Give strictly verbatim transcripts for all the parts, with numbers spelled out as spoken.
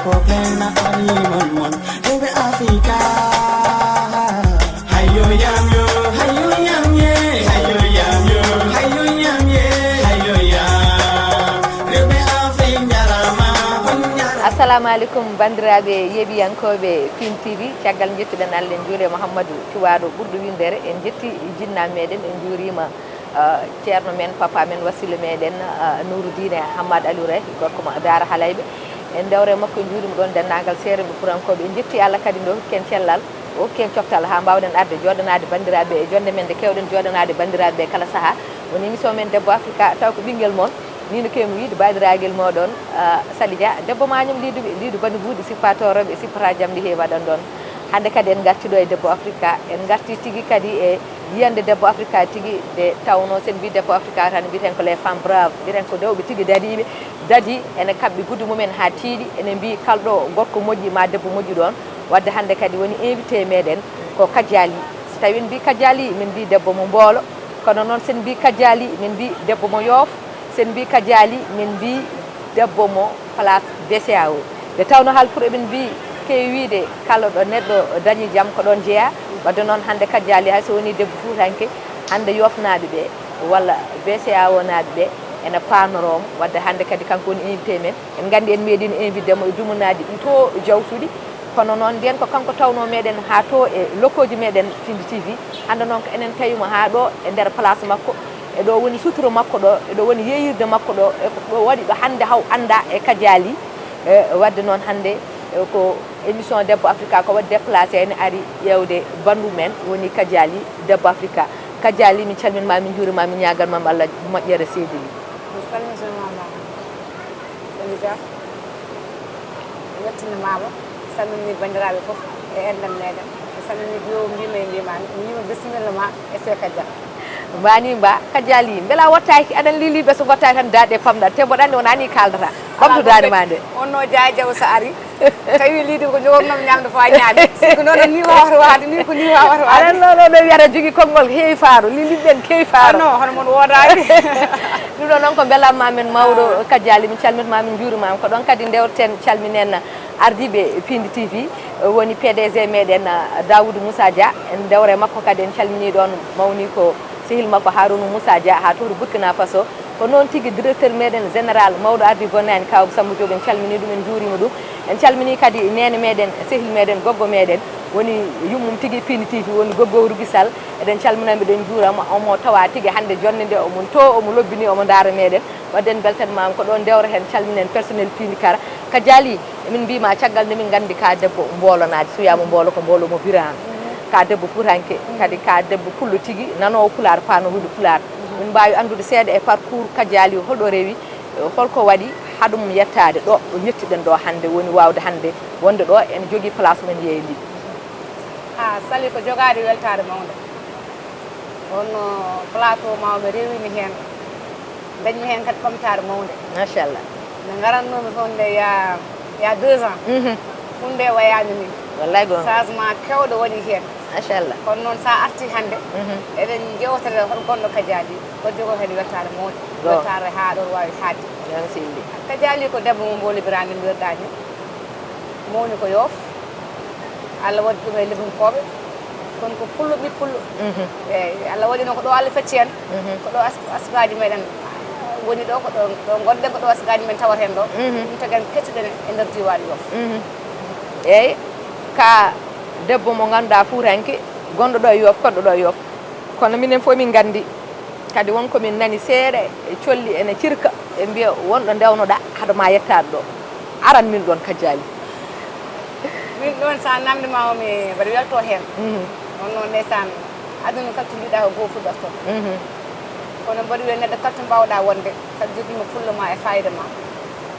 Problema animal mon, rewɓe Afrika. Hayo yam yo, hayo yam ye, hayo yam yo, hayo yam ye, hayo yam. Rewɓe Afrika jarama, on jarama. Assalamu alaikum, bandiraɓe yeeɓiyankooɓe Pin T V. Caggal jettuɗen Allah, en juule Mouhamadou Cuwaaɗo ɓurɗo winndere, en jetti jinnaaɓe meɗen, en juurima, ah, ceerno men, papa men, wasiila meɗen, ah, Nuuru Diine Hammad Aliou Ray, gorko mo Daara Halayɓe. En dewre makko, en juurima ɗon denndaangal seerenɓe furankooɓe. En jetti Allah kadi nde o hokki en cellal, o hokki en coftal haa mbaawɗen arde jooɗanaade banndiraaɓe e jonnde men nde keewɗen jooɗanaade banndiraaɓe kala sahaa. Woni émission men Debbo Afrika, taw ko ɓinngel mon. Ni no keewmi wiyde, baandiraagal mooɗon, ah, Sali Dia, debbo maañum liiduɓe, liidu bani buuɗi, sippa toorooɓe, sippata jamɗi heewi waɗan ɗon. Hannde kadi en ngarti ɗo e Debbo Afrika, en ngarti tigi kadi e yiyannde Debbo Afrika tigi, nde tawnoo sen mbii Debbo Afrika tan mbiyeten ko les femmes braves, mbiyeten ko rewɓe tigi dariiɓe, dadi, ene kaɓɓi gudu mumen haa tiiɗi, ene mbii kala ɗo gorko moƴƴi ma debbo moƴƴu ɗoon. Wadde hannde kadi woni invité meɗen ko Kadiali. So tawii en mbii Kadiali, min mbii debbo mo Mboolo, kono noon sen mbii Kadiali, min mbii debbo mo Yoof, sen mbii Kadiali, min mbii debbo mo place B C E A O. Nde tawnoo haalpulaaɓe eɓen mbii keewi wiyde kala ɗo neɗɗo dañi jam ko ɗoon jeyaa. Wadde noon hannde Kadiali hay so wonii debbo fuutanke, hannde Yoofnaaɓe ɓe walla B C E A O naaɓe ɓe ene paanoromo. Wadde hannde kadi kanko woni invité men. En nganndi en meeɗiino invité mo e dumunaaji ɗi to jawtuɗi. Kono noon mbiyen ko kanko tawnoo meɗen haa to e lokkooji meɗen Pindi T V. Hannde noon ko enen tawi mo haa ɗo e nder place makko. E ɗo woni suturo makko ɗo, e ɗo woni yeeyirde makko ɗo, e ko ɗo waɗi ɗo hannde haw annda e Kadiali. E wadde noon hannde, e ko émission Debbo Afrika ko waɗi déplacé ene ari ƴeewde banndum men woni Kadiali Debbo Afrika. Kadiali, min calmin ma, min njuurima, min ñaagan ma Allah moƴƴere seydi Ly. Mi salmitima ma. Seydi Dia, mi weltinimaama, mi salmini banndiraaɓe fof e enɗam meeɗen. Mi salmini biyo mbima e mbima, mi mbima bisimilla ma e Seka Dia. Mbani mba, Kadiali, mbela wottaaki, aɗan lili ɓe so ngottaaki tan daaɗe pamɗa, te mboɗa anndi wona ni kaaldata. Ɓamtu daande ma nde. On no Dia Diaw so ari, tawi liidi ko jogornomi ñamde fof a ñaami. Si ko noon ni wawata waade, ni ko ni wawata waade. Aɗan no, no, no wiyata jogi konngol heewi faaro, lili ɓen keewi faaro. Ah, non, hono mon woodaani. Ɗum ɗo noon ko mbelamma men mawɗo Kadiali, min calmitma, min njuurimaama. Ko ɗon kadi ndewten, calminen ardiiɓe Pindi T V, woni P D G meɗen, ah, Daoudou Moussa Dia. En ndewre makko kadi en calminii ɗoon mawni ko sehil makko Harouna Moussa Dia haa to Burkina Faso. Ko noon tigi directeur meɗen général mawɗo ardi bonnaani Kaaw Samba Diop, en calminii ɗum, en njuuriima ɗum. En calminii kadi neene meɗen, sehil meɗen, goggo meɗen, woni yummum tigi Pindi T V, woni goggo Rugi Sall. Eɗen calmina, mbiɗen njuurama, omo tawa tigi hannde jonnde nde, omo to, omo lobbini, omo ndaara meɗen. Wadde en mbeltanima ko ɗo ndewreten, calminen personnel Pindi Kara. Kadiali, emin mbima caggal nde min nganndi ka debbo mboolonaade, so wiyama mboolo ko mboolo mo Birama. Ka debbo fuutanke, kadi ka debbo pullo tigi, nanowo pulaar, paano wuli pulaar. Min mbawi anndude seeɗa e parcours Kadiali, holɗo rewi, holko waɗi haɗum yettaade ɗo, ɗo ñettiɗen ɗo hannde, woni wawde hannde wonde ɗo ene jogii place mum yeeyndi. Ha, Sali ko jogaade weltaare mawnde. Wonno plateau ma o, mi rewini heen. Dañmi heen kadi ɓamtaare mawnde. Machallah. Nde ngarannoomi toon nde, ya, ya deux ans. Mhm. Ɗum nde wayaani ni. Wallay goonga. Changement keewɗo waɗi heen. Machallah. Kono noon, so a artii hannde, mhm, eɗen njeewtata hol gonɗo Kadiali, ko jogoo heen weltaare mawnde. Goonga. Weltaare haa ɗoon waawi haadde. Noon seydi. Kadiali ko debbo mo Mboolo Birama mbiyɗaa ni. Mawni ko Yoof. Allah waɗi ɗum e Lebunkooɓe. Kono ko pullo, ɓii pullo. Mhm. Eeyi, Allah waɗi noon ko ɗo Allah fecci en. Mhm. Ko ɗo as-, asgaaji meɗen woni ɗo, ko ɗo, ɗo ngonɗen, ko ɗo asgaaji men tawata en ɗo. Mhm. Ɗum tagi en kettuɗen e nder diiwaan Yoof. Mhm. Eeyi, ka debbo mo ngannduɗaa fuutanke, gonɗo ɗo e Yoof, koɗɗo ɗo e Yoof. Kono minen fof min nganndi. Kadi won ko min nani seeɗa e colli ene cirka, ɓe mbiya wonɗo ndewnoɗaa hade ma yettaade ɗo. Aran min ɗon Kadiali. Min ɗon, so a namndi ma o, mi mbaɗa welto heen. Mhm. On noon ndeysaan, aduna kala to mbiɗa ko goo fuɗɗorto. Mhm. Kono mbaɗi wiya neɗɗo kala to mbawɗa wonde, saɗa jogiima fulla ma e fayida ma.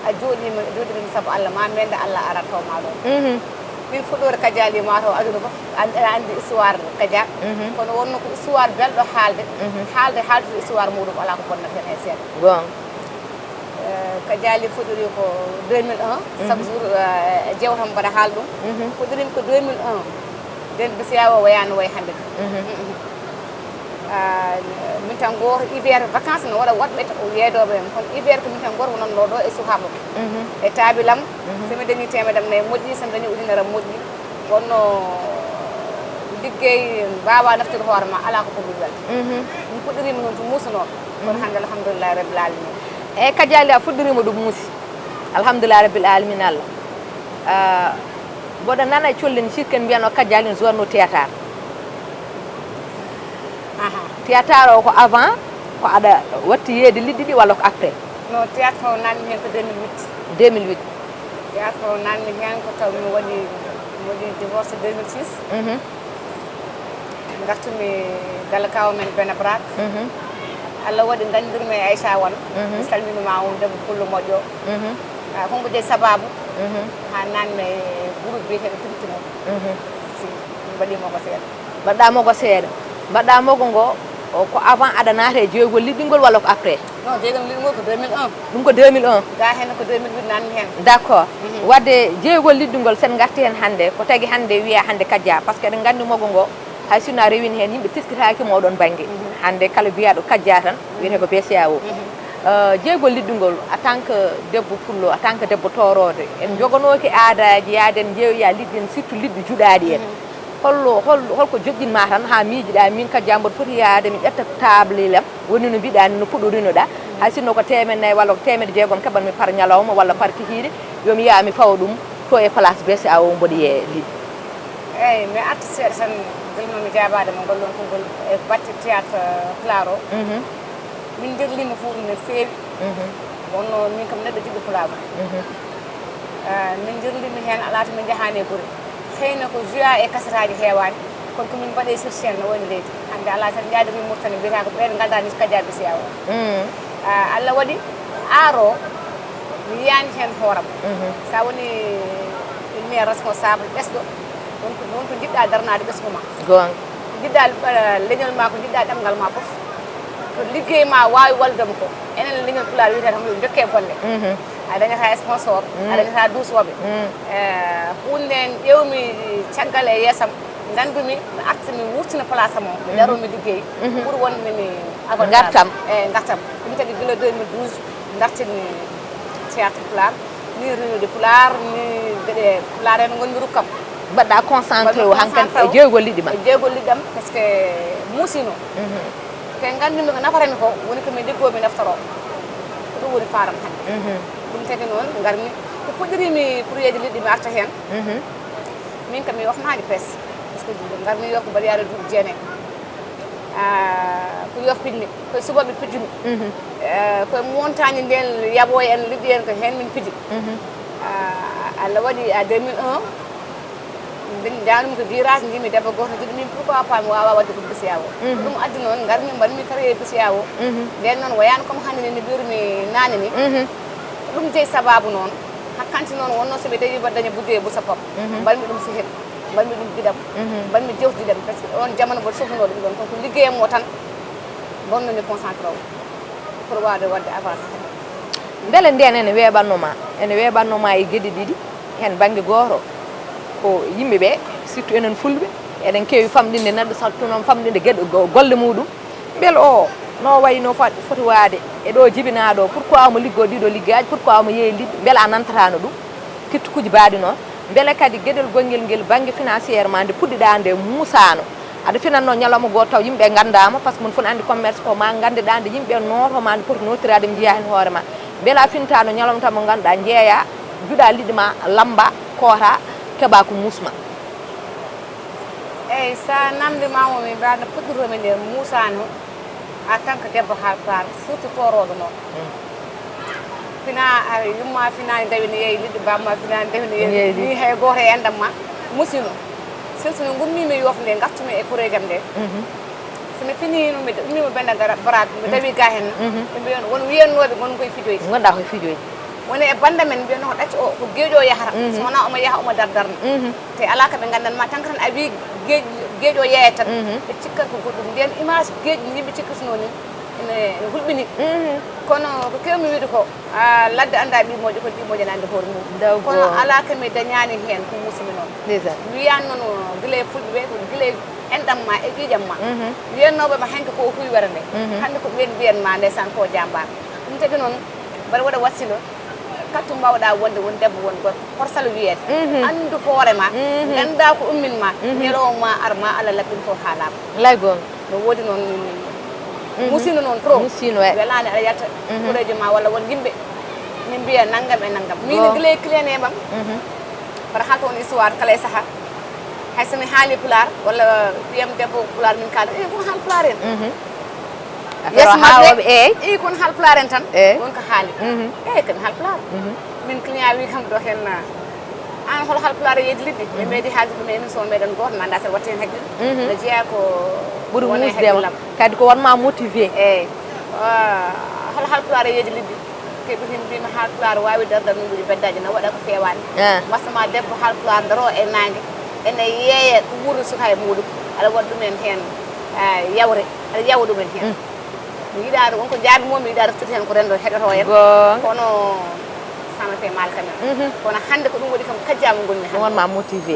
A jooɗiima, a jooɗiima sabu Allah, ma meeɗa Allah ara taw ma ɗoon. Mhm. Min fuɗɗoore Kadiali ma taw aduna fof an-, aɗa anndi histoire Kadia. Mhm. Kono wonno ko histoire belɗo haalde. Mhm. Haalde, haaldude histoire muɗum alaa ko bonnata heen hay seeɗa. Goonga. Eh, Kadiali fuɗɗori ko deux mille un, mhm, chaque jour, eh, jewtam mbaɗa haala ɗum. Mhm. Fuɗɗoriimi ko deux mille un. Nden B C E A O wayaani no wayi hannde. Mhm. Mhm. Ah, min tan gooto, hiver, vacances no waɗa woɗɓe to yeedooɓe en, kono hiver ko min tan gooto wonannoo ɗo e suhaaɓe am. E taabilam, so mi dañii teemedam nayi moƴƴi, so mi dañii ujunere am moƴƴi. Wonno liggey, mbaawaa naftirde hoore ma, alaa ko ɓuri welta. Min puɗɗiriima noon to muusunoo, kono hannde alhamdulillahi rabbil alamin. Eeyi, Kadiali, a fuɗɗiriima ɗum muusi. Alhamdulillahi rabbil alamin Allah. Ah, mboɗo nana e colli no cirken mbiyano Kadiali no jouatno théâtre. Théâtre o ko avant, ko aɗa watti yeeyde liɗɗi ɗi walla ko après? Non, théâtre o naatmi heen ko deux mille huit. Deux mille huit. Théâtre o naatmi heen ko taw mi waɗi, mi waɗi divorce deux mille six. Ngartumi galle kaw men Bena Brak. Allah waɗi nganndirmi e Aïcha Wan. Mi salminima, on debbo pullo moƴƴo. Ah, ko mbo jeyi sababu. Ha naatmi e groupe biyeteeɗo Timtimo. Si, mi mbaɗi mo ko seeɗa. Mbaɗɗa mo ko seeɗa. Mbaɗɗa mo ko ngo, o, ko avant aɗa naata e jeygol liɗɗingol walla ko après? Non, jeygol liɗɗingol ko deux mille un. Ɗum ko deux mille un? Ga heen ko deux mille huit naatmi heen. D'accord. Wadde jeygol liɗɗingol, sen ngarti heen hannde, ko tagi hannde wiya hannde Kadia, par ce que eɗen nganndi mo ko ngo, hay sinno a rewino heen, yimɓe teskitaaki mo oɗon bannge. Hannde kala biyaɗo Kadia tan, wiyete ko B C A O. Euh, jeygol liɗɗingol, en tant que debbo pullo, en tant que debbo tooroodo, en njoganooki aadaaji, yaaden njeeyoya liɗɗi en, surtout liɗɗi juɗaaɗi en. Hollo, hol, holko joƴƴinma tan haa miijiɗa min Kadia mboɗo foti yaade mi ƴetta table am, woni no mbiɗa ni, no puɗɗorinoɗa, hay sinno ko teemedde nayi walla ko teemedde jeegom keɓanmi par ñalawma walla par kikiiɗe, yo mi yaha mi fawa ɗum to e place B C A O mboɗo yeeya liɗɗi. Eeyi, mi arti seeɗa tan, gila mi jaabaade mo ngol ɗon konngol e batte théâtre, euh, Pulaar o. Min nderlima fof no feewi. Wonno min kam neɗɗo jiɗɗo Pulaar. Ah, min nderlima heen, alaa to min njahaani e gure. Xëy na ko joué e kasetaaji heewaani, kono ko min mbaɗi e sirsi en no woni leydi. Hannde alaa tan njaadiri Mauritanie mbiyata ko ɓeen nganndaa ni Kadia B C A O. Ah, Allah waɗi aar o, mi yiyaani heen hooram. So a woni une mère responsable ɓesɗo, won ko, won to njiɗɗa darnaade ɓesngu ma. Goonga. Njiɗɗa, eh, leñol ma, ko njiɗɗa ɗemngal ma fof. Ko liggey ma waawi wallude mo ko. Enen leñol Pulaar wiyetee tan yo jokke golle. A dañata sponsor, a dañata duusooɓe. Eh, huunde nden ƴeewmi caggal e yeesam, nganndumi mi arta mi wurtina place am o, mi daroo mi liggey. Ɓuri wonde mi avantage. Ngartam. Eh, ngartam. Ɗum tagi gila deux mille douze ngartinmi théâtre Pulaar, ni réunion de Pulaar, ni geɗe Pulaar en ngonmi rukkam. Mbaɗɗa concentré o hankadi e jeygol liɗɗi ma. E jeygol liɗɗi am, par ce que muusino. Ko e nganndumi ko nafata mi ko, woni ko mi liggoo mi naftoro. Ko ɗum woni faaram hannde. Ɗum tagi noon ngarmi, ko puɗɗirimi pour yeeyde liɗɗi mi arta heen. Min kam mi yofnaani pes, par ce que ngarmi yo ko mbaɗi yaade duuɓi jeenayi. Ah, ko yofɓinmi, koye subaɓe pijumi. Eh, koye montagne nden yaɓo en liɗɗi en ko heen min piji. Ah, Allah waɗi à deux mille un, min njanumi ko virage, njimi debbo gooto, jiɗi min pourquoi pas mi waawa waɗde ko B C A O. Ko ɗum addi noon ngarmi mbaɗmi carrière B C A O. Nden noon wayano comme hannde ni no mbirmi naane ni. Ɗum jeyi sababu noon. Hakkanti noon wonno so mi dañi mbaɗa daña budde e busa pop. Mbaɗmi ɗum sihir. Mbaɗmi ɗum giɗam. Mbaɗmi jewtiɗam. Par ce que oon jamanu mboɗo sohluno ɗum ɗon. Kono ko liggeyam o tan bonnumi concentré o pour waawde waɗde avancé. Mbele ndeen ene weeɓatno ma? Ene weeɓatno ma e geɗe ɗiɗi? Heen bannge gooto ko yimɓe ɓe, surtout enen fulɓe, eɗen keewi famɗinde neɗɗo, surtout noon famɗinde geɗe go-, golle muɗum. Mbele o no wayi no fa-, foti waade e ɗo jibinaa ɗo? Pourquoi omo liggoo ɗiɗo liggaaji? Pourquoi omo yeeyi liɗɗi? Mbele a nantataano ɗum? Kettukuji baaɗi noon. Mbele kadi geɗel gonngel ngel bannge financièrement nde puɗɗiɗaa nde muusaano? Aɗa finatnoo ñalawma gooto taw yimɓe nganndaama, par ce que mon fof ne anndi commerce ko ma nganndeɗaa nde yimɓe nooto ma, nde poti nootiraade, mi njiyaa heen hoore ma. Mbele a fintaano ñalawma taw mo ngannduɗaa njeeyaa, juɗaa liɗɗi ma, lamba, koota, keɓaa ko muusma? Eeyi, so a namndiima mo, mi mbaɗa no puɗɗiroomi nde muusaano. En tant que debbo Haalpulaar, surtout toorooɗo noon. Fina, a, yumma finaani dawi ne yeeyi liɗɗi, bamma finaani dawi ne yeeyi liɗɗi. Ni hay gooto e enɗam ma, musino. Surtout no ngummiimi yofde, ngartumi e koreejam nde. So mi fini, mi ummiima Benda Brak, mi dawi ga heen. Ɓe mbiyan, won wiyannooɓe ngon koye fijoyde. Ngonɗaa koye fijoyde. Woni e bannda men, mbiyannoo ko ɗacco o, ko geeƴo o yahata. So wonaa omo yaha, omo dardarna. Te alaa ko ɓe nganndan ma, tan ko tan a wii geej-, geeƴo yeeyat tan, ɓe cikkat ko goɗɗum. Ndeen image geej ndi yimɓe cikkatunoo ni, ene, ene hulɓini. Kono ko keewmi wiide ko, ah, ladde anndaa ɓii moƴƴo, kono ɓii moƴƴo ene anndi hoore mum. Kono alaa ko mi dañaani heen ko muusimi noon. Mi wiyaani noon gila e fulɓe ɓe, ko gila e Enɗam ma e ƴiiƴam ma. Wiyannooɓe ma hanki ko o huywere nde. Hannde ko ɓeen mbiyan ma ndeysaan ko jambaar. Ɗum tagi noon mbaɗa waɗa wasilo. Kattu mbawɗa wonde won debbo won gorko horsal wiyeede. Anndu hoore ma. Ngannda ko ummin ma. Ñalawma ma ar ma Allah laɓɓin fof haalaama. Lay goonga. No woodi noon. Musino noon trop. Musino e. Welaani aɗa yalta. Koreejo ma walla won yimɓe min mbiya nanngam e nanngam min gila e client e ɓam. Mbaɗa haalta on histoire kala e saha. Hay so mi haali pulaar walla ɓiyam debbo pulaar min kaala e kono haal pulaar en. Affaire o haawoɓe eey. I kono haal pulaar en tan. Won ko haali. Eey kami haal pulaar. Min client wi kam ɗo hen an hol haal pulaar e yeedi liɗɗi mi meedi haalde ɗum e émission meɗen gooto nanda sen watta hen haqqil. No jeeya ko ɓuri musdema kadi ko wonma motivé. Eey. Hol haal pulaar e yeedi liɗɗi. Keɓi heen mbimi haal pulaar waawi dardal nunguji beddaaji na waɗa ko feewaani. Mbasama debbo haal pulaar daro e naange ene yeeya ko wuuri suka e muɗum. Aɗa waɗa ɗum en heen yawre aɗa yawa ɗum en heen. Mi yiɗaade won ko jaabi mo mi yiɗaade foti heen ko renndo heɗoto en. Kono sama fe maal kamen. Kono hannde ko ɗum waɗi kam kajjama ngonmi hannde. Wonma motivé.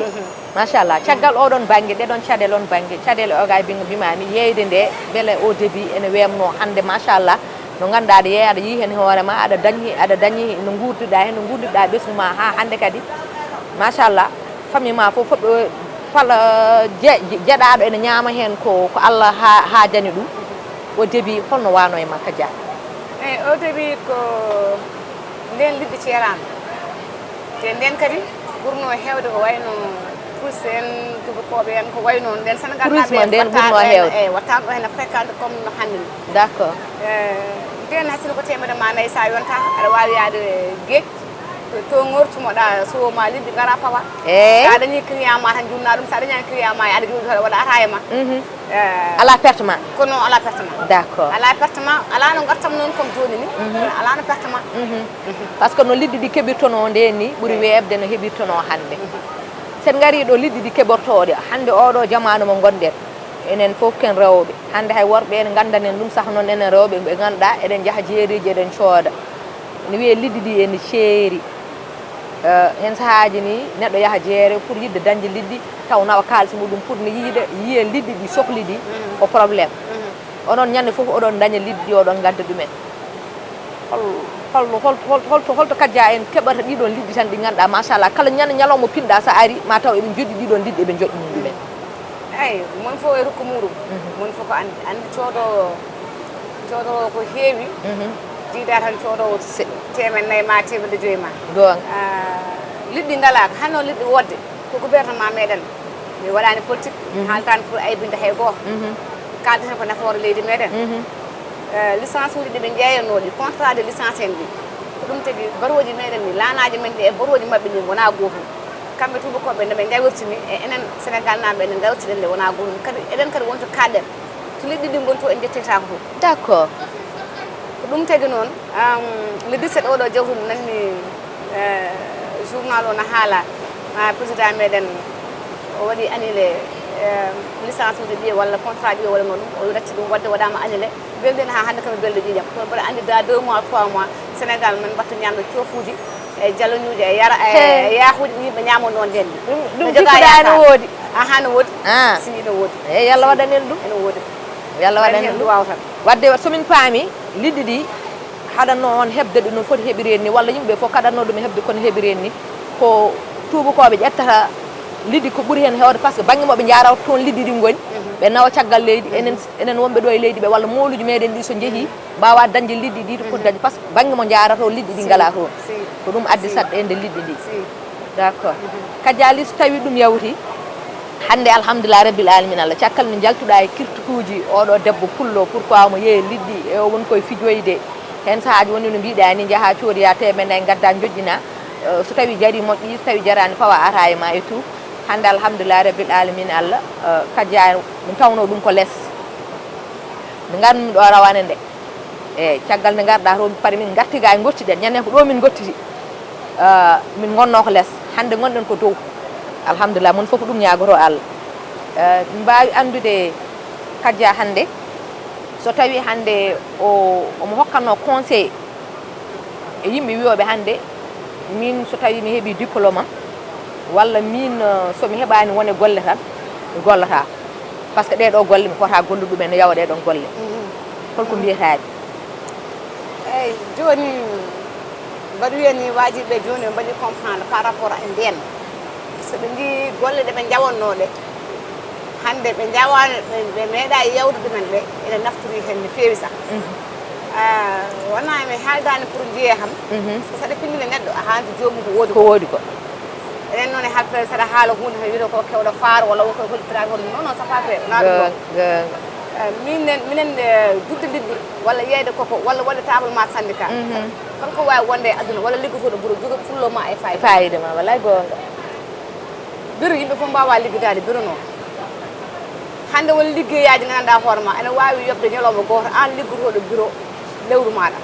Machallah caggal oɗon banggue ɗeɗon caɗele on banggue caɗele oga bingo mbimami yeyde nde beele au début ene wemno hannde machallah. No ganduɗa aɗa yeeya aɗa yii hen hoorema aɗa dañi aɗa dañi no gurduɗa hen no gurduɗa ɓesgu ma ha hannde kadi. Machallah famille ma foof foɗɗo pala jeɗaɗo ene ñaama hen ko ko allah ha ha jañi ɗum. Au début holno wano e makka dia? Eyi au début ko nden liɗɗi ceerano. Te nden kadi ɓurno hewde ko wayno pus en tubakooɓe en ko wayno nden sénégal naɓe nden ɓurno hewde eyi wattano ɗo hene fréquente comme no hannde ni. D'accord. Nden hasino ko temedde ma nayi sa yonta aɗa wawi yaade geej. To ngortumoɗa sowo ma liɗɗi gara pawa. Eyi sa dañi client ma tan junna ɗum sa dañani client ma aɗa joɗi toɗa waɗa ata e ma. Ala pertement. Kono ala pertement. D'accord. Ala pertement ala no gartam noon comme joni ni. Ala no pertement. Par ce que no liɗɗi ɗi keɓirtono nde ni ɓuuri weeɓde no heɓirtono hannde. Sen ngari ɗo liɗɗi ɗi keɓortoɗe hannde oɗo jamanu mo gonɗen. Enen fof ken rewɓe hannde hay worɓe ene gandanen ɗum sah noon enen rewɓe ɓe ganduɗa eɗen jaaha jeereji eɗen cooda. Ne wiye liɗɗi ɗi ene ceeri. Heen sahaaji ni neɗɗo yaha jeere pour yiɗde dañde liɗɗi taw nawa kaalisi muɗum pour ne yiide yiye liɗɗi ɗi sohli ɗi. Ko problème. Onon ñande fof oɗon daña liɗɗi oɗon gadda ɗumen. Hol holno hol hol holto holto kajja en keɓata ɗiɗon liɗɗi tan ɗi ganduɗa machallah kala ñande ñalawma pinɗa sa ari ma taw eɓe joɗɗi ɗiɗon liɗɗi eɓe joɗɗini ɗumen. Eyi mon fof e rukku muɗum. Mon fof ko andi andi coodowo coodowo ko heewi. Jiida tan coodowo temen nayyi ma temedde joyi ma. Gonga. Liɗɗi ngala ko hanno liɗɗi wodde ko gouvernement meɗen. Mi waɗani politique mi haaltani pour aybinde hay goto. Kalda tan ko nafoore leydi meɗen. Licence uji ɗi ɓe jeeyanoɗi contrat de licence en ɗi ko ɗum tagi baroji meɗen ni lanaji men ɗi e baroji mabɓe ni wona gotum. Kamɓe tubakoɓe nde ɓe gawirtini e enen sénégal naɓe ene gawirtiɗen nde wona gotum kadi eɗen kadi wonto kaɗɗen. To liɗɗi ɗi gonti o en ƴetteta ko fof. D'accord. Ko ɗum tagi noon le dix-sept oɗo jawtuɗo nanmi journal o no haala ma président meɗen o waɗi annulé licence uji ɗi walla contrat ji o waɗano ɗum o natti ɗum wadde waɗama annulé. Belɗen ha hannde kami belɗo ƴiiƴam kono mboɗo anndi da deux mois trois mois sénégal min mbatta ñamde coofuuji e jaloñuuji e yara e yaakuuji ɗi yimɓe ñaamo noon nden ɗi. Ɗum jikkuɗa ene woodi. Aha no woodi. Si ene woodi. Eyi yalla waɗan en ɗum. Ene woodi. Yalla waɗan en ɗum. Wadde somin paami liɗɗi ɗi haɗanno on heɓde ɗum no foti heɓiri en ni walla yimɓe fof kaɗanno ɗum e heɓde kono heɓiri en ni ko tuubakooɓe ƴettata liɗɗi ko ɓuri heen heewde par ce que bannge mo ɓe njaarata toon liɗɗi ɗi ngoni ɓe nawa caggal leydi enen enen wonɓe ɗo e leydi ɓe walla mooluji meɗen ɗi so njehii mbaawa dañde liɗɗi ɗi to poti dañde par ce que bannge mo njaarata o liɗɗi ɗi ngalaa toon ko ɗum addi saɗɗeende liɗɗi ɗi. D'accord. Kajali so tawi ɗum yawti hannde alhamdulillah rabbil alamin allah cakkal nde njaltuɗa e kirtukuuji oɗo debbo pullo pourquoi omo yeeya liɗɗi e o woni koye fijoyde heen sahaaji woni no mbiɗa ni njaha coodoya temedde nayi gadda joƴƴina. So tawi jari moƴƴi so tawi jarani fawa ata e ma e tout. Hannde alhamdulillah rabbil alamin allah kajja min tawno ɗum ko less. Nde ngarmi ɗo rawane nde. Eyi caggal nde ngarɗa to pari min garti ga e gottiɗen ñande ko ɗo min gottiti. Min gonno ko less hannde gonɗen ko dow. Alhamdulillah mon fof ko ɗum ñagoto allah. Min mbawi andude kajja hannde so tawi hannde o omo hokkanno conseil e yimɓe wiyoɓe hannde min so tawi mi heeɓi diplôme am walla min somi heeɓani wone golle tan mi gollata. Par ce que ɗee ɗoo golle mi fota gollude ɗum en no yawa ɗee ɗon golle. Holko mbiyataaɓe? Eyyi, jooni mbaɗa wiya ni wajiɓe jooni ɓe mbaɗi comprendre par rapport à ndeen. Par ce que ɓe njii golle ɗe ɓe njawannoo ɗe, hannde ɓe njawaani, ɓe meeɗa yewtude men ɓe, ene naftori heen no feewi sah. Wonaa mi haaldaani pour njiyee kam. Par ce que saɗa fillina neɗɗo a haaldi joomum ko woodi ko. Ko woodi ko. Enen noon e halpulaar saɗa haala huunde tan wiyata ko kewɗo faaro walla won koye hollitiraaɓe hono non non c'est pas vrai wonaa ɗum ɗo. Min nen minen judde liɗɗi walla yeeyde koko walla waɗde table ma syndicat. Kala ko waawi wonde e aduna walla liggotooɗo bureau jogo fullo ma e fayida. Fayida ma walay goonga. Bureau yimɓe fof mbaawa liggodaade bureau noon. Hannde won liggeyaaji nganndanɗaa hoore ma ene waawi yoɓde ñalawma gooto aan liggotooɗo bureau lewru maaɗa.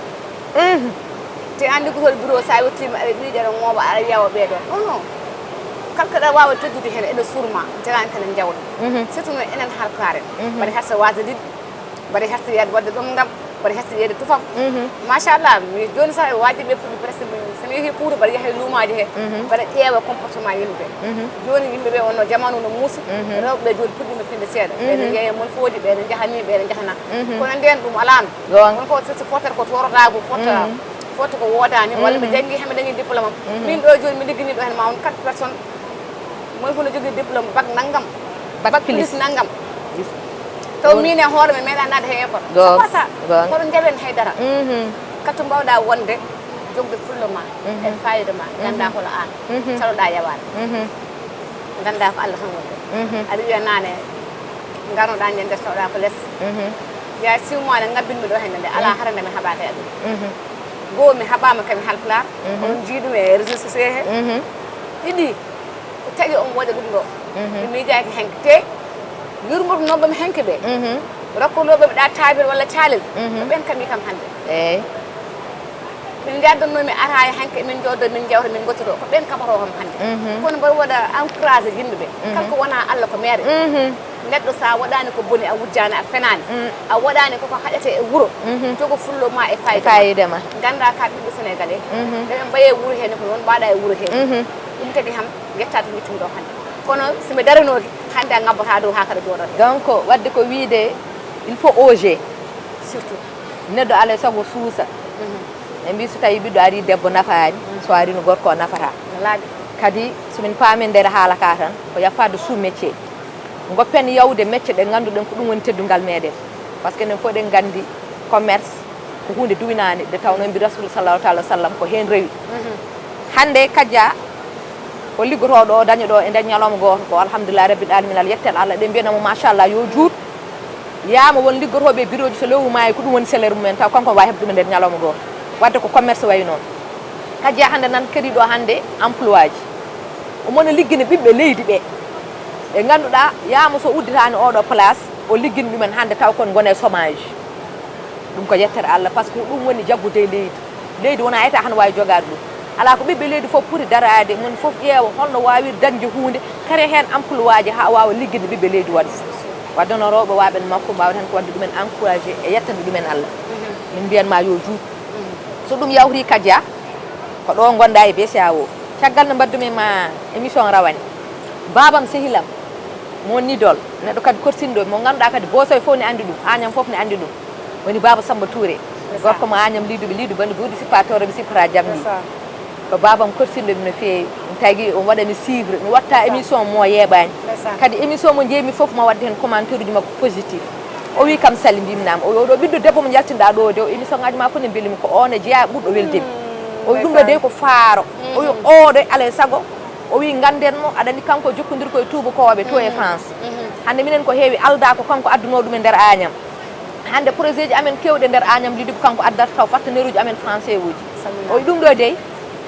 Te aan liggotooɗo bureau so a yettiima aɗa miijo aɗa ŋooɓa aɗa yeewa ɓee ɗoo non non. Kala ko ɗa waawa teddude heen ene surma jaraani tan en njawdi. Surtout noon enen halkaare mbaɗa hersa wasde liɗɗi mbaɗa hersa yeeyde waɗde ɗomngal mbaɗa hersa yeeyde tufam. Machallah mi jooni sah e waaji ɓe puɗɗi presque so mi yehi Fuuta mbaɗa yaha e luumaaji he mbaɗa ƴeewa comportement yimɓe ɓe. Jooni yimɓe ɓe wonno jamanu no muusi rewɓe ɓe jooni puɗɗiima finde seeɗa ɓeɗo jeeya mon fooji ɓeɗo njaha ni ɓeɗo njaha na. Kono ndeen ɗum alaano. Won fof so fottata ko torodagu fotta fotta ko wodani walla ɓe janngi hemɓe dañi diplôme am min ɗo joni mi ligganiɗo hen ma won quatre personnes moy fof no jogui diplôme bac nanngam. Bac plus nanngam. Taw min e hoore mi meeɗa naade he école. Sapa sa kono jaɓen haydara. Kala to mbawɗa wonde jogde fullo ma e fayida ma ganda holo an caloɗa yawade. Ganda ko Allah tan woni ɗo. Aɗa wiya nane ganoɗa nde nder tawɗa ko less. Ya siwmane ngabbinmi ɗo hende nde ala harande mi haɓaka e aduna. Goo mi haɓama kami halpulaar on jii ɗum e réseau sociaux he. Ɗiɗi ko tagi on waɗa ɗum ɗo. Mi miijaki henke te yurmotonoɓemi henke ɓe rokkonoɓemi ɗa tabir walla calel ko ɓen kami kam hande. Eyyi. Min ngaddanno mi ara e hanke min joodo min jawta min gottodo ko ɓen kabato kam hande. Kono mbaɗa waɗa encouragé yimɓe ɓe kala ko wona Allah ko meere. Neɗɗo sa waɗani ko boni a wujjani a fenani a waɗani koko haɗete e wuuro jogo fullo ma e fayida ma ganda ka ɓiɗɗo sénégalais ɓeɓe mbaye wuuro he ne ko noon mbaɗa e wuuro he. Ɗum tagi ham yetta to jettumi ɗo hande kono somi daranoki hande a ngabbata dow ha kaɗa jooɗoto. Donc wadde ko wiide il faut oser. Surtout. Neɗɗo alay sago suusa. Ɓe mbi so tawi ɓiɗɗo ari debbo nafaani so ari no gorko o nafata. Kadi somin paami e nder haala ka tan ko y a pas de sous métier. Goppen yawde mecce ɗe ngannduɗen ko ɗum woni teddungal meɗen. Par ce que enen fof eɗen nganndi commerce ko huunde duwinaande nde tawnoo mbi Rasul sallallahu taala wa sallam ko heen rewi. Hannde Kadia o liggotoo ɗo daña ɗo e nder ñalawma gooto ko alhamdulillahi rabbil alamina Allah yettel Allah eɗen mbiyana mo machallah yo juut. Yaama won liggotooɓe e birooji so lewru maayi ko ɗum woni salaire mumen taw kanko waawi heɓde ɗum e nder ñalawma gooto. Wadde ko commerce wayi noon. Kadia hannde nan kadi ɗo hannde emploi ji. Omo no liggina ɓiɓɓe leydi ɓe ɓe ngannduɗaa yaama so udditaani oɗo place o liggini ɗumen hannde taw kon ngone chômage. Ɗum ko yettere Allah par ce que ko ɗum woni jaggude e leydi. Leydi wona eta hano wawi jogade ɗum. Ala ko ɓiɓɓe leydi fof poti darade moni fof ƴeewa holno wawir dañde hunde kare hen emploi ji ha wawa ligginde ɓiɓɓe leydi waɗa. Wadde no rewɓe waɓen makko mbawata hen ko wadde ɗumen encouragé e yettande ɗumen Allah. Min mbiyanma yo juut. So ɗum yawti Kadia ko ɗo gonɗa e B C A O. Caggal no mbaddumi ma émission rawane babam sehilam mo nidol neɗɗo kadi korsinɗo mo ganduɗa kadi bosoy fof ne andi ɗum añam fof ne andi ɗum. Woni Baba Samba Touré. Gorko mo Agnam Liduɓe Lidu bandi guuɗi sippa toro mi sippata jamɗi. Ko babam korsinɗo mi no feewi. Mi tagi omo waɗa mi suivre mi watta émission mo yeeɓani. Kadi émission mo jeeymi fof ma wadde hen commentaire uji makko positif. O wi kam Sali mbimnama o wi oɗo ɓiɗɗo debbo mo jaltinɗa ɗo de o émission ngaji ma fof ne mbelimi ko on e jeeya ɓurɗo weldemi. O wi ɗum ɗo de ko faaro. O wi oɗo alay saago o wi ganden mo aɗa andi kanko jokkodirko e tubakoɓe to e France. Hande minen ko heewi alda ko kanko adduno ɗum e nder Agnam. Hannde projet ji amen kewɗe nder Agnam Liduɓe kanko addata taw partenaire uji amen français uji. O wi ɗum ɗo dey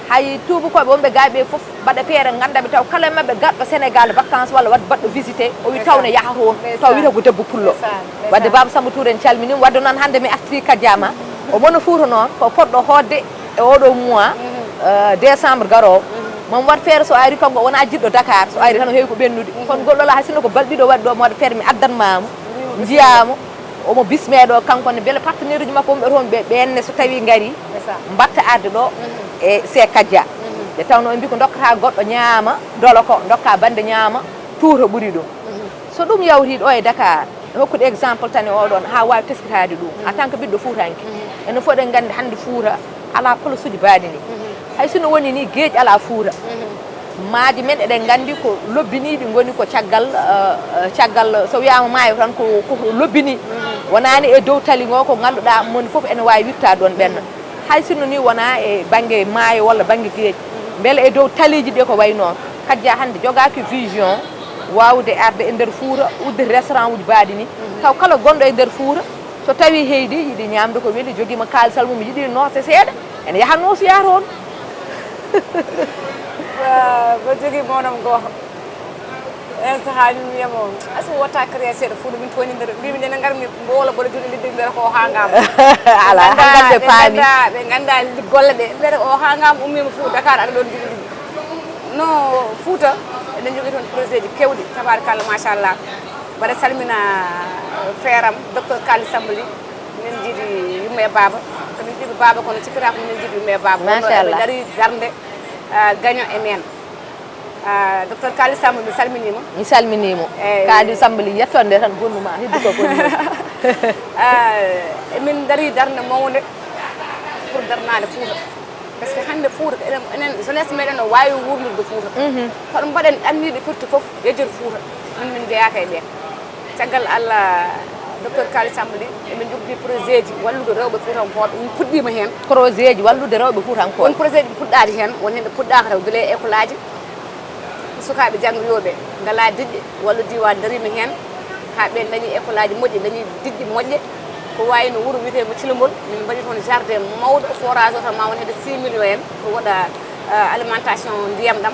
hay tubakoɓe wonɓe gaaɓe ɓe fof mbaɗa feere ganda ɓe taw kala e maɓɓe garɗo Sénégal vacance walla wadde baɗɗo visité o wi taw ne yaha toon taw wiyata ko debbo pullo. Wadde Baba Samba Touré en calminima wadde noon hannde mi artiri Kadia ma omo no Fouta noon ko poɗɗo hoodde e oɗo mois décembre garowo. Mami waɗ feere so ari kanko wona jiɗɗo Dakar so ari tan o heewi ko ɓennude kono goɗɗo la hay sinno ko balɗe ɗiɗo waɗi ɗo mi waɗa feere mi addanmamo. Njiyamo omo bisme ɗo kanko ne beele partenaire uji makko wonɓe toon ɓe ɓenne so tawi gari mbatta arde ɗo e se Kadia. Nde tawno ɓe mbi ko dokkata goɗɗo ñaama dolo ko dokka bande ñaama tuuto ɓuuri ɗum. So ɗum yawtii ɗo e Dakar, e hokkude exemple tan e oɗon, haa waawi teskitaade ɗum, en tant que ɓiɗɗo fuutanke. Enen fof eɗen nganndi hannde Fuuta alaa place uji baaɗi ni. Hay sinno woni ni geej alaa Fuuta. Maaje men eɗen nganndi ko lobbiniiɗi ngoni ko caggal, eh, eh, caggal so wiyaama maayo tan ko, ko lobbini. Wonaani e dow tali ngo ko ngannduɗaa moni fof ene waawi wirtaade ɗoon ɓenna. Hay sinno ni wonaa e bannge maayo walla bannge geej. Mbele e dow taliiji ɗi ko wayi noon. Kajja hannde jogaaki vision waawde arde e nder Fuuta, udde restaurant uji baaɗi ni. Taw kala gonɗo e nder Fuuta, so tawii heydi yiɗi ñaamde ko weli, jogiima kaalisal mum, yiɗi noose seeɗa, ene yaha noosoya toon. Wa-, mboɗo jogii mownam gooto. Een sahaa min mbiyamo, aso wota créer seeɗa Fuuta min toñi nder, mbimi nene ngar mi mbowla mboɗo juuɗe lidde mbiyata ko o hangama. Ala, hangande paami. Ɓe ganda, ɓe ganda golle ɗe. Mbiyata o hangama ummima Fuuta Dakar aɗa ɗon juuɗe lidde. No Fuuta, eɗen jogii toon projet ji kewɗi, tabarkalla, machallah. Mbaɗa salmina feeram, docteur Kali Sambali, minen jiidi yumma e baaba. Ko min jiidi baaba kono cikkata ko minen jiidi yumma e baaba. Wonno eɓe dari darnde, ah, gaño e men. Ah, docteur Kali Samba, mi salminiima. Mi salminiima. Eyi. Kali Samba li yettoon nde tan gonnuma, heddi ko gonnuma. Ah, emin ndarii darnde mawnde pour darnaade Fuuta. Parce que hannde Fuuta, enen, enen jeunesse meɗen no waawi wuurnirde Fuuta. Mhm. Kono mbaɗen anniiɗe firti fof, yejjir Fuuta. Min, min njeyaaka e ɓeen. Caggal Allah, docteur Kali Samba li, emin njogii projet ji wallude rewɓe Fuutankooɓe. Min puɗɗiima heen. Projet ji wallude rewɓe Fuutankooɓe. Won projet ji puɗɗaade heen, won heen ɗe puɗɗaaka taw, gila e école aji. Sukaaɓe janngooɓe ngalaa diɗɗe, wallu diiwaan dariima heen, haa ɓe ndañi école aji moƴƴi, ndañi diɗɗe moƴƴe. Ko wayi no wuro wiyetee mo Cilambol, min mbaɗi toon jardin mawɗo, forage o tan ma won hedde six millions en, ko waɗa, eh, alimentation ndiyam ɗam.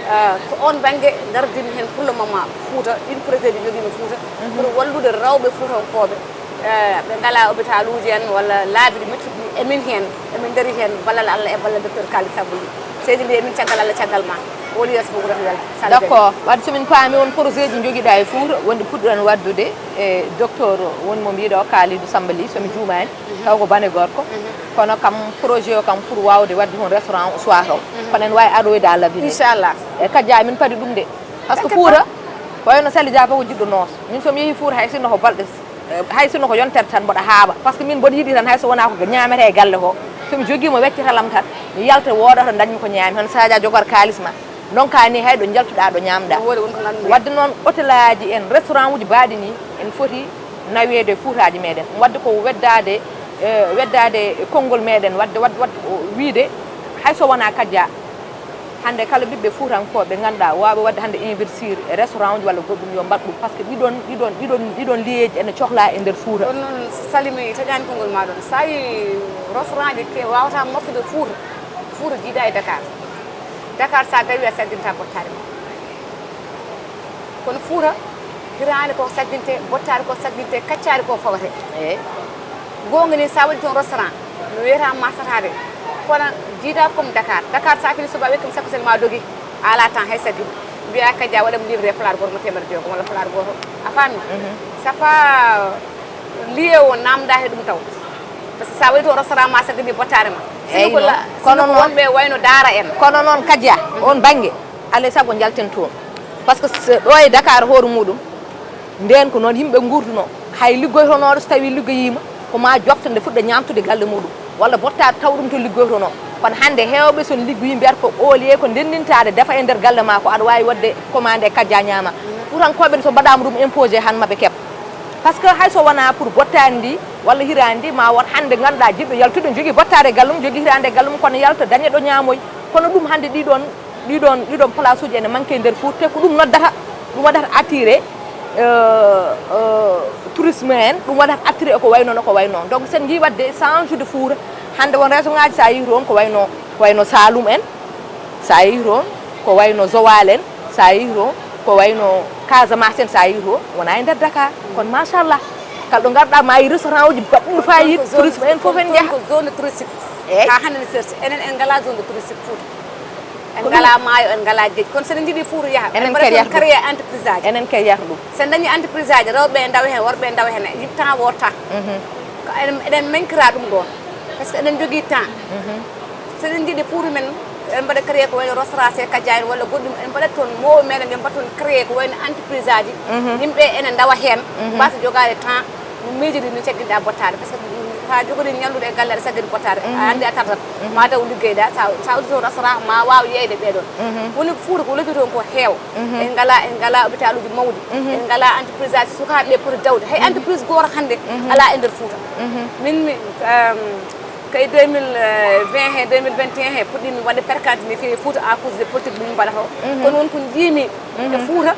Eh, ko oon bannge ngardiimi heen pour le moment, Fuuta, ɗiin projet ji njogiimi Fuuta, pour wallude rewɓe fuutankooɓe. Eh, ɓe ngalaa hôpital uji en walla laabi ɗi meccuɗi, emin heen, emin ndarii heen ballal Allah e ballal docteur Kali Samba li. Seydi Ly, emin caggal Allah, caggal ma. Woli yeeso mo gurata wela. Sala D'accord. Wadde so min paami won projet ji njogiɗaa e Fuuta, wonde puɗɗoɗon waɗdude e docteur woni mo mbiɗo Kalidou Samba li, so mi juumaani, taw ko bane gorko. Kono kam projet o kam pour waawde waɗde toon restaurant o soit taw. Kono en waawi aroyde à l'avenir. Inchallah. E kajja min padi ɗum de. Parce que Fuuta, ko wayno Sali Dia fof ko jiɗɗo noos. Min so mi yehi Fuuta hay sinno ko balɗe Eh, hay sinno ko yontere tan mboɗo haaɓa. Par ce que min mboɗo yiɗi tan hay so wonaa ko ñaamete e galle ko. So mi jogiima weccetalam tan, mi yalta wooda to ndañmi ko ñaami. Hono Sadia jogoto kaalis ma. Ndonka ni hay ɗo njaltuɗaa ɗo ñaamɗaa. Wadde noon hôtelaaji en, restaurant uji baaɗi ni, en foti naweede e Fuutaaji meɗen. Wadde ko weddaade, eh, weddaade e konngol meɗen, wadde, wadde, wadde ko wiide hay so wonaa kajja. Hannde kala ɓiɓɓe fuutankooɓe ɓe ngannduɗaa waawɓe waɗde hannde investir e restaurant uji walla goɗɗum yo mbaɗ ɗum, par ce que ɗiɗon, ɗiɗon, ɗiɗon, ɗiɗon liyeeji ene cohlaa e nder Fuuta. Ɗon noon Sali mi taƴaani konngol ma ɗon. So a yi restaurant ji ke waawata moftude Fuuta, Fuuta jiida e Dakar. Dakar so a tawi a saddinta bottaari ma. Kono Fuuta, hiraande ko saddinte, bottaari ko saddinte, kaccaari ko fawate. Eey. Goonga ni, so a waɗi toon restaurant, no wiyata marsataade. Kono jiida comme Dakar. Dakar, so a fini subaka, wekki mo sakko sel ma dogi. A ala temps hay saddini. Mbiya kadi a waɗam livre pulaar gooto mo teemedere jeegom walla pulaar gooto. A faami? Mhm. Ça pas lieu o naamnda he ɗum taw. Parce que so a waɗi toon restaurant ma saddini bottaari ma. Eey, sinno ko la-, sinno ko wonɓe wayno daara en. Kono noon kadi, mhm, oon bannge, alaa e sago njalten toon. Par ce que so ɗo e Dakar hoore muɗum, ndeen ko noon yimɓe nguurduno. Hay liggoytonooɗo so tawii liggoyiima, ko ma jofta nde fuɗɗa ñaamtude galle muɗum. Walla bottaari taw ɗum to liggoytonoo. Kono hannde heewɓe so liggoyi mbiyata ko au lieu ko ndenndintaade defa e nder galle ma ko aɗa waawi waɗde commandé kajja ñaama. Fuutankooɓe ne so mbaɗaama ɗum imposé han maɓe keɓ. Par ce que hay so wonaa pour bottaari ndi walla hiraande ndi ma won hannde ngannduɗaa jiɗɗo yaltude jogii bottaari e galle mum, jogii hiraande e galle mum kono yalta daña ɗo ñaamoy. Kono ɗum hannde ɗiɗon Ɗiɗon, ɗiɗon place uji ene manque e nder Fuuta, te ko ɗum noddata, ɗum waɗata attiré, euh, euh, tourisme en, ɗum waɗata attiré ko wayno no ko wayno. Donc sen ngi wadde change de Fuuta, hannde won région ngaji sa yehi toon ko wayno, ko wayno Saloum en, sa yehi toon ko wayno Joal en, sa yehi toon ko wayno Casamance en, sa yehi toon wona e nder Dakar. Kono machallah, kala ɗo ngarɗa ma yi restaurant uji baɗɗuɗi fayida, tourisme en fof en njaha. Ko zone touristique. Eyyi. Ha hannde ne serti. Enen en ngala zone de touristique Fuuta. En ngala maayo, en ngala geej. Kono so en njiɗi Fuuta yaha, enen kadi yahata ɗum. Créer entreprise aji. Enen kadi yahata ɗum. So en dañi entreprise aji, rewɓe ɓe ndawa heen, worɓe ɓe ndawa heen, yiɗ temps woota. Mhm. Ko enen, eɗen mankira ɗum ɗoon. Par ce que eɗen njogii temps. Mhm. So eɗen njiɗi Fuuta men Eɗen mbaɗa créé ko wayno Rosra se Kadia en walla goɗɗum, en mbaɗat toon moowo meɗen, ɓe mbaɗa toon créé ko wayno entreprise aji. Yimɓe ene ndawa heen, mbasa jogaade temps, no miijiri no cagginɗa bottaade. Parce que sa jogori ñalluɗo e galle aɗa saggiri bottaade, a anndi a tardat. Ma taw liggeyɗa, sa, sa uddi toon Rosra, ma waaw yeeyde ɓeɗon. Woni Fuuta ko lofi toon ko heew. En ngala, en ngala hôpitaluji mawɗi. En ngala entreprise aji sukaaɓe ɓe poti dawde. Hay entreprise gooto hannde ala e nder Fuuta. Min mi, um, Kay deux mille vingt he, deux mille vingt et un he, puɗɗiimi waɗde fréquenté mi feewi Fuuta à cause de politique ɗum mbaɗata o. Kono won ko njiimi e Fuuta,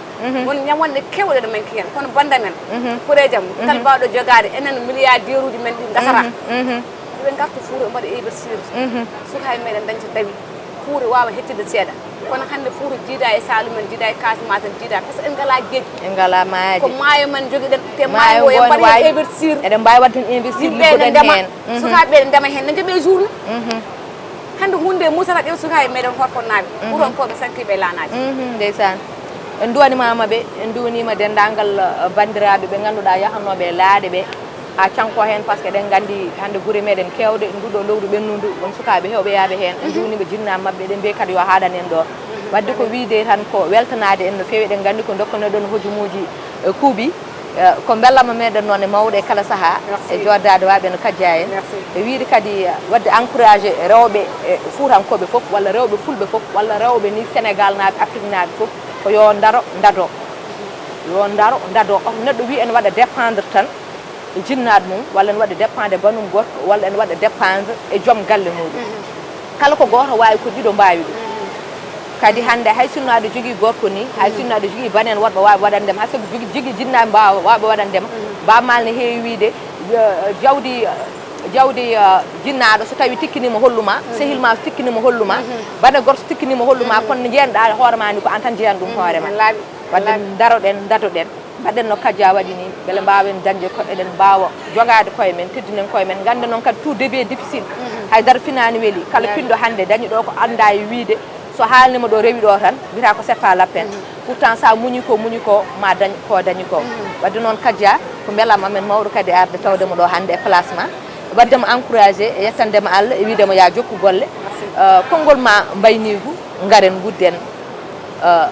won ñawanɗe kewɗe ɗo manki heen. Kono banda men, koreejam, kala mbawɗo jogaade, enen milliardaire uji men ɗi ngasata. Ɓe ngarta Fuuta ɓe mbaɗa investir. Sukaaɓe meɗen dañta dawi. Fuuta waawa hettude seeɗa. Kono hannde Fuuta jiida e Saalum en, jiida e Casamance en, jiida, parce que en ngalaa geej. En ngalaa maaje. Ko maayo men njogiɗen, te maayo ngo en mbaɗa heen investir. Eɗen mbaawi waɗde heen investir, yimɓe ne ndema, sukaaɓe ne ndema heen, ne njoɓee journée. Hannde huunde musata ƴeew sukaaɓe meɗen horfonnaaɓe, ɓuronkooɓe sankiiɓe e laanaaji. Ndeysaan. En nduwanimaama ɓe, en nduwaniima denndaangal, eh, banndiraaɓe ɓe ngannduɗaa yahanooɓe e laaɗe ɓe. Haa canko heen, par ce que eɗen nganndi hannde gure meɗen keewɗe, nduɗo lowru ɓennundu, won sukaaɓe heewɓe yahɓe heen, en nduwniima jinnaaɓe maɓɓe, eɗen mbiya kadi yo haaɗan en ɗo. Waɗde ko wiyde tan ko weltanaade en no feewi, eɗen nganndi ko ndokkonoɗon hojumuuji, eh, kuuɓi, eh, ko mbellamma meɗen noon e mawɗo e kala sahaa, e jooɗdaade waaɓe no Kadia en. E wiyde kadi, eh, waɗde encouragé rewɓe, eh, fuutankooɓe fof, walla rewɓe fulɓe fof, walla rewɓe ni Sénégal naaɓe, Afrique naaɓe fof, ko yo ndaro, ndado. Yo ndaro, ndado. Hoto neɗɗo wiy ene waɗa dépendre tan e jinnaaɗo mum, walla ene waɗa dépendre e banum gorko, walla ene waɗa dépendre e joom galle muɗum. Kala ko gooto waawi, ko ɗiɗo mbaawi ɗum. Kadi hannde hay sinno aɗa jogii gorko ni, hay sinno aɗa jogii baneen woɗɓe waawɓe waɗandema, hay sabu jogii, jogii jinnaaɓe mbaawa, waawɓe waɗandema. Baaba Maal ne heewi wiide, eh, jawdi, jawdi, eh, jinnaaɗo so tawi tikkiniima holluma, sehil ma so tikkiniima holluma, bane gorko so tikkiniima holluma, kono nde njeyanɗa hoore ma ni ko an tan njeyan ɗum hoore ma. Wadde daroɗen, dadoɗen. Mbaɗen no Kadia waɗi ni, mbele mbaawen dañde ko eɗen mbaawa jogaade koye men, teddinen koye men. Ngannden noon kadi tout début est difficile. Hay dara finaani weli. Kala pinɗo hannde dañi ɗo ko annda e wiyde, so haalnima ɗo rewi ɗo tan, mbiyata ko c'est pas la peine. Pourtant sa muñi ko, muñi ko, ma dañ ko dañi ko. Wadde noon Kadia, ko mbelama men mawɗo kadi arde tawde mo ɗo hannde e place ma. Waɗde mo encouragé e yettande mo Allah e wiyde mo ya jokku golle. Euh, konngol ma mbayniigu, ngaren ngudden, euh,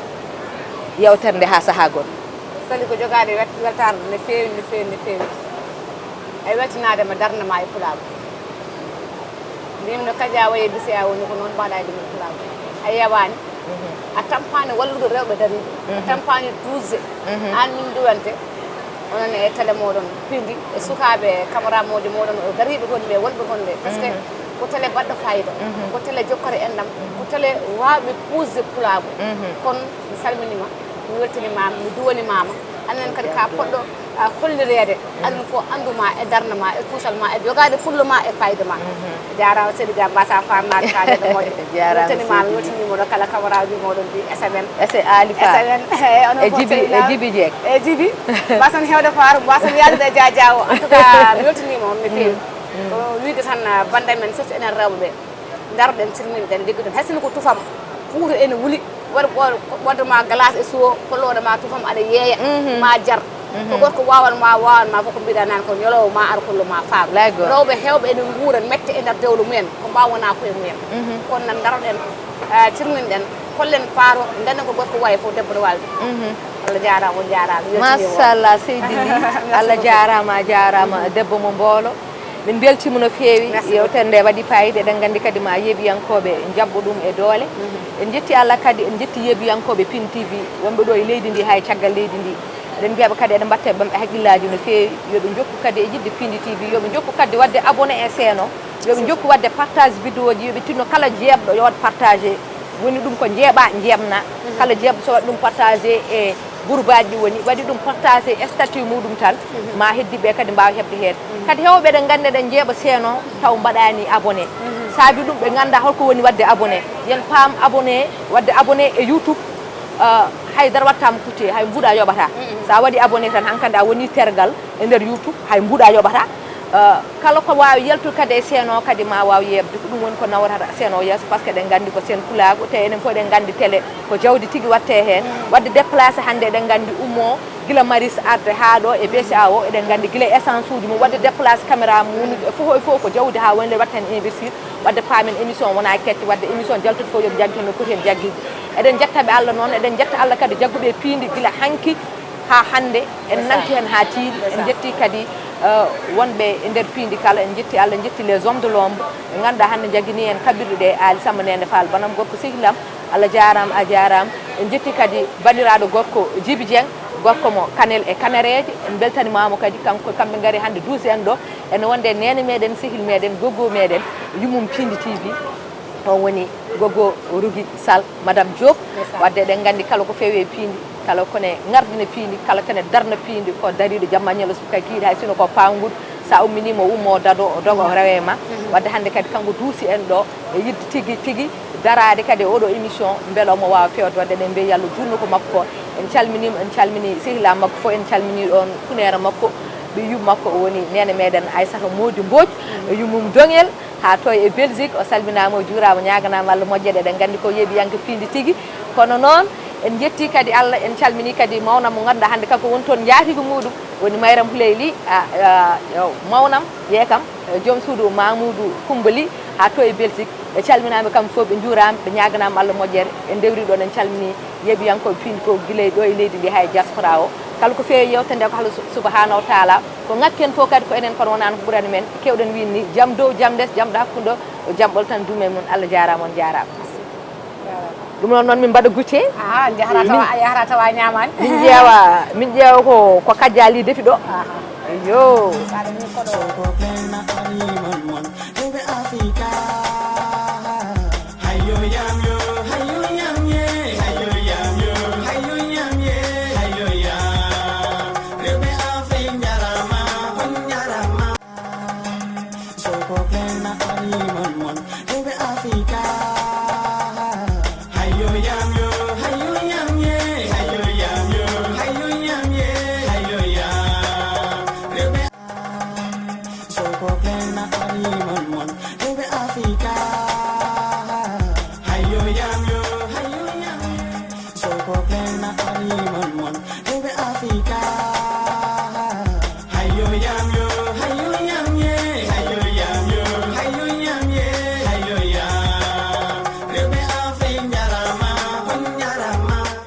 yewtere nde haa sahaa goɗɗo. Sali ko jogaade wet-, weltaare no feewi, no feewi, no feewi. E weltanaade ma darnde ma e pulaagu. Mbimi no Kadia wayi e bisi a woni ko noon mbaɗa e ɗum e pulaagu. A yewaani. A tampaani wallude rewɓe dariiɓe. A tampaani duusde. Aan min nduwante. Onon e télé mooɗon pindi, e sukaaɓe, camarade mooɗon, e dariiɓe gonɓe, wonɓe gonɓe. Parce que ko télé baɗɗo fayida. Ko télé jokkata enɗam. Ko télé waawɓe puusde pulaagu. Kono mi salminiima. Mi weltinimaama, mi duwanimaama. Anen kadi ka poɗɗo, a, hollireede. Anen fof annduma e darnde ma, e kuusal ma, e jogaade fulla ma, e fayida ma. Jaaraama seydi Dia, mbasa faamnaade kaalɗe moƴƴe. Jaaraama weltanimaama, seydi. Weltaniima ɗo kala camarade mooɗon mbi S M N. S M N Ali Fall. S M N, eyi, onon e fof Jibi, e Jibi Jeek. E Jibi. Mbasen heewde faaro, mbasen yaadude e Dia Dia o. En tout cas, mi weltaniima on no feewi. Ko wiyde tan, a, bannda men surtout enen rewɓe ɓe. Ndaroɗen, cirminɗen, liggoɗen. Hay sinno ko tufam, Fuuta ene wuli, waɗ-, waɗ-, waɗde ma glace e suwo, kolloɗo ma tufam, aɗa yeeya, ma jar. Ko gorko wawan ma, wawan ma fof ko mbiɗa naan ko ñolowo ma ar kollo ma faaro. Lay gooto. Rewɓe heewɓe ene nguura mette e nder dewle mumen, ko mbaw wona koye mumen. Kono nan ndaroɗen, ah, cirminɗen, kollen faaro, ngannden ko gorko wawi fof debbo no wawi ɗum. Allah jaaraama, on jaaraama. Weltaniima. Machallah, seydi Ly. Merci beaucoup. Allah jaaraama, a jaaraama, debbo mo mboolo. Min mbeltiima no feewi. Merci beaucoup. Yewtere nde waɗi fayida. Eɗen nganndi kadi ma yeeɓiyankooɓe njaɓɓo ɗum e doole. En njetti Allah kadi, en njetti yeeɓiyankooɓe Pindi T V wonɓe ɗo e leydi ndi, haa e caggal leydi ndi. Eɗen mbiya ɓe kadi eɗen mbatta e maɓɓe hakkillaaji no feewi. Yo ɓe njokku kadi e yiɗde Pindi T V, yo ɓe njokku kadi waɗde abonné e seeno. Yo ɓe njokku waɗde partage vidéo ji, yo ɓe tinno kala jeeɓɗo yo waɗ partagé. Woni ɗum ko njeeɓa, njeeɓna. Kala jeeɓɗo so waɗi ɗum partagé e groupe aji ɗi woni, waɗi ɗum partagé e statut muɗum tan, ma heddiɓe kadi mbaawa heɓde heen. Kadi heewɓe eɗen nganndi eɗen njeeɓa seeno taw mbaɗaani abonné. Saabi ɗum ɓe ngannda holko woni waɗde abonné. Yen paam abonné, waɗde abonné e YouTube, ah, hay dara waɗtaama kutte, hay mbuuɗa yoɓata. Sa waɗi abonné tan, hankandi a woni tergal e nder YouTube, hay mbuuɗa yoɓata. Ah, kala ko waawi yaltude kadi e seeno kadi ma waaw yeeɓde. Ko ɗum woni ko nawrata seeno yeeso, par ce que eɗen nganndi ko seen pulaagu, te enen fof eɗen nganndi télé ko jawdi tigi waɗte heen. Waɗde déplacé hannde eɗen nganndi ummo gila Maris arde haa ɗo e B C A O, eɗen nganndi gila essence uji mum, waɗde déplacé caméra mum, e fof e fof ko jawdi haa woni waɗta heen investir. Wadde paamen émission wona kecce, wadde émission jaltuɗo fof yo jaggi no poti heen jaggude. Eɗen njettaɓe Allah noon, eɗen njetta Allah kadi jagguɓe piindi gila hanki haa hannde. En nanti heen haa tiiɗi. En njetti kadi eh, wonɓe e nder piindi kala. En njetti Allah, en njetti les hommes de l'ombre ɓe ngannduɗaa hannde njaggini en kaɓirɗe ɗe, Ali Samba Nene Fall, banam gorko sehil am. Allah jaaraama, a jaaraama. En njetti kadi banndiraaɗo gorko Jibi Dieng, gorko mo Kanel e Kanereeje. En mbeltanimaamo kadi, kanko, kamɓe ngari hannde duusi en ɗo. Ene wonde neene meɗen, sehil meɗen, goggo meɗen, yummum Piindi T V. On woni goggo Rugi Sall, Madame Diop. Wadde eɗen nganndi kala ko feewi e piindi, kala kone ŋarɗina piindi, kala kene darna piindi, ko dariiɗo jamma ñalawma subaka kiiɗi, hay sino ko pawnguɗo, sa umminiima o ummo o dado, o dogo, o rewe ma. Wadde hannde kadi kanko duusi en ɗo e yidde tigi tigi daraade kadi e oɗo émission, mbela omo waawa feewde. Wadde eɗen mbiya yo Allah juutnu ko makko ko. En calminiima, en calmini sehilaa makko fof, en calmini ɗoon funeere makko, ɓiy yumma makko o woni neene meɗen Aysata Moodi Mbooc, e yummum Doŋel, haa to e Belgique. O salminaama, o juuraama, ñaaganaama Allah moƴƴere. Eɗen nganndi ko yeeɓiyanke piindi tigi. Kono noon, en njetti kadi Allah, en calmini kadi mawnam mo ngannduɗaa hannde kanko woni toon njaatiigu muɗum, woni Mayram Huley Ly, a, a, yo mawnam, yeekam, eh, joom suudu Mamoudou Coumba Ly, haa to e Belgique. Ɓe calminaama kamɓe fof, ɓe njuuraama, ɓe ñaaganaama Allah moƴƴere. En ndewri ɗoon, en calmini yeeɓiyankooɓe piindi fof, gila e ɗo e leydi ndi haa e diaspora o. Kala ko feewi yewtere nde ko Allah su-, subhanahu wa taala. Ko ŋakken fof kadi ko enen, kono wonaa ko ɓurani men. Keewɗen wiide ni, jam dow, jam les, jam ɗo hakkunde o, jam ɓolo tan duume mum. Allah jaaraama, on jaaraama. Ɗum noon, noon min mbaɗa goûté. Aha, jahra tawa, yahra tawa ñaamaani. Min ƴeewa, min ƴeewa ko, ko kajjaali defi ɗo. Aha. Eyyo. Saɗa min koɗo.